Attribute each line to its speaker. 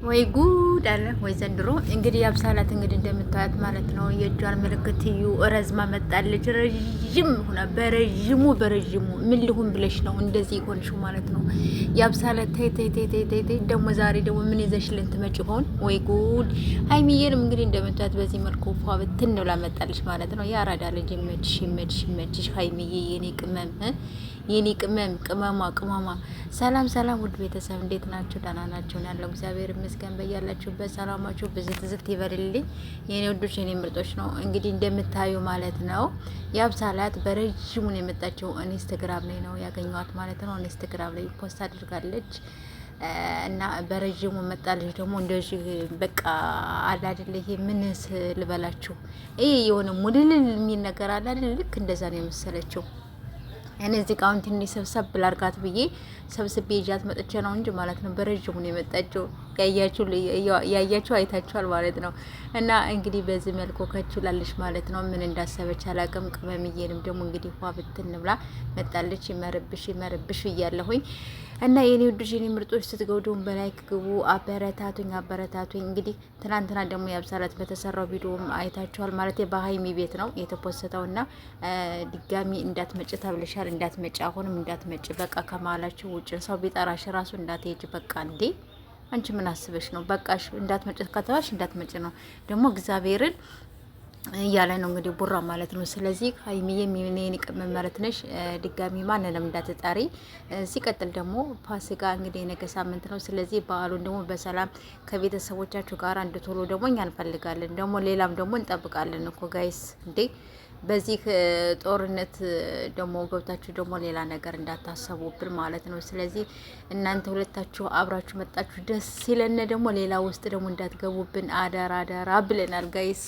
Speaker 1: ወይ ጉድ አለ ወይ ዘንድሮ። እንግዲህ ያብሳላት እንግዲህ እንደምታያት ማለት ነው። የእጇን ምልክት እዩ። ረዝማ መጣለች። ረዥም ሆና በረዥሙ በረዥሙ ምን ልሁን ብለሽ ነው እንደዚህ ሆንሽው ማለት ነው። ያብሳላት ተይ ተይ ተይ ተይ ተይ ተይ። ደግሞ ዛሬ ደግሞ ምን ይዘሽልን ትመጪ ሆን? ወይ ጉድ! ሀይሚዬንም እንግዲህ እንደምታያት በዚህ መልኩ ፏ ብትን ብላ መጣለች ማለት ነው። የአራዳ ልጅ ይመችሽ፣ ይመችሽ፣ ይመችሽ ሀይሚዬ የኔ ቅመም የኔ ቅመም ቅመሟ ቅመሟ። ሰላም ሰላም፣ ውድ ቤተሰብ እንዴት ናቸው? ደህና ናቸው ያለው እግዚአብሔር ይመስገን። በያላችሁበት ሰላማችሁ ብዝት ዝት ይበልልኝ የኔ ውዶች፣ የኔ ምርጦች። ነው እንግዲህ እንደምታዩ ማለት ነው የአብሳላት በረጅሙን የመጣችው ኢንስታግራም ላይ ነው ያገኘኋት ማለት ነው። ኢንስታግራም ላይ post አድርጋለች እና በረዥሙ መጣለች። ደግሞ እንደዚህ በቃ አለ አይደለ? ይሄ ምንስ ልበላችሁ፣ ይሄ የሆነ ሙልልል የሚል ነገር አለ አይደለ? ልክ እንደዛ ነው የመሰለችው። እኔ እዚህ ጋር አሁን ትንሽ ሰብሰብ ላርጋት ብዬ ሰብስቤ ይዣት መጥቼ ነው እንጂ ማለት ነው። በረዥሙ ነው የመጣችው። ያያችሁ አይታችኋል ማለት ነው። እና እንግዲህ በዚህ መልኩ ከችላለች ማለት ነው። ምን እንዳሰበች አላቅም። ቅመምዬንም ደግሞ እንግዲህ ፏ ብትን ብላ መጣለች። ይመርብሽ ይመርብሽ እያለሁኝ እና የኔ ውዶች የኔ ምርጦች ስትገቡ በ like ግቡ። አበረታቱኝ አበረታቱኝ። እንግዲህ ትናንትና ደግሞ የአብሳላት በተሰራው ቪዲዮም አይታችኋል ማለት በሀይሚ ቤት ነው የተፖሰተው እና ድጋሚ እንዳትመጭ ተብለሻል። እንዳትመጭ አሁንም እንዳትመጭ በቃ ከመሀላችሁ ውጭ ሰው ቢጠራሽ ራሱ እንዳትሄጅ በቃ እንዴ አንቺ ምን አስበሽ ነው? በቃሽ እንዳትመጭ ከተባልሽ እንዳትመጭ ነው ደግሞ እግዚአብሔርን እያለ ነው እንግዲህ ቡራ ማለት ነው። ስለዚህ ሀይሚዬ የኔ ቅመም ማለት ነሽ። ድጋሚ ማንንም እንዳትጠሪ። ሲቀጥል ደግሞ ፋሲካ እንግዲህ የነገ ሳምንት ነው። ስለዚህ በዓሉን ደግሞ በሰላም ከቤተሰቦቻችሁ ጋር እንድትውሉ ደግሞ እኛ እንፈልጋለን። ደግሞ ሌላም ደግሞ እንጠብቃለን እኮ guys እንዴ በዚህ ጦርነት ደግሞ ገብታችሁ ደግሞ ሌላ ነገር እንዳታሰቡብን ማለት ነው። ስለዚህ እናንተ ሁለታችሁ አብራችሁ መጣችሁ ደስ ይለን፣ ደግሞ ሌላ ውስጥ ደግሞ እንዳትገቡብን አደራ አደራ ብለናል guys።